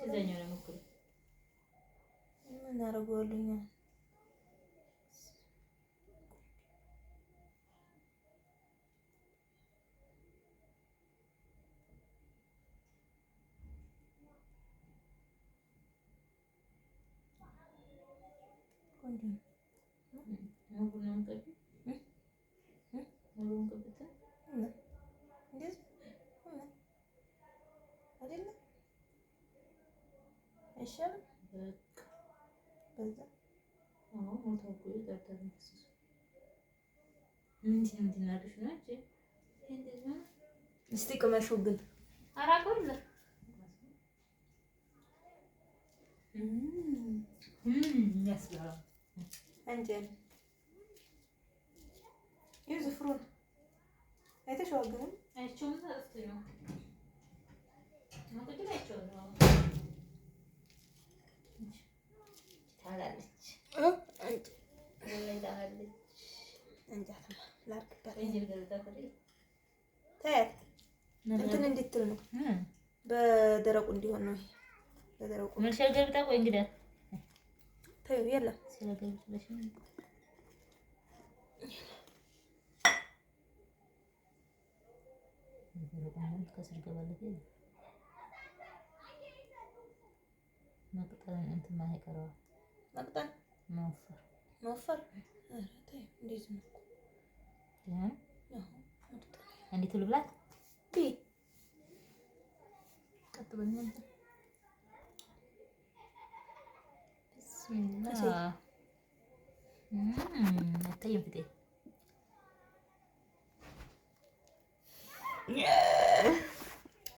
እዛኛው ላይ ሞክሪ። ምን አደርገዋለሁ? ቆንጆ ነው። ሙሉን ነው የምትቀቢው? ሙሉውን ቅብት እንደዚህ አይደለም አይሻልም? በዛ እስቲ ቅመሹ ግን ይህ ዝፍሩን አይተሽዋል ግን እንትን እንድትል ነው፣ በደረቁ እንዲሆን ነው። በደረቁ ተይው፣ የለም መቅጠን እንትን ማለት ይቀረዋል። መቅጠን መወፈር መወፈር። ኧረ ተይው፣ እንደዚህ ነው እኮ። እንዴት ልብላት? ቀጥ በል ቢስሚላህ። አይታይም ፊቴ።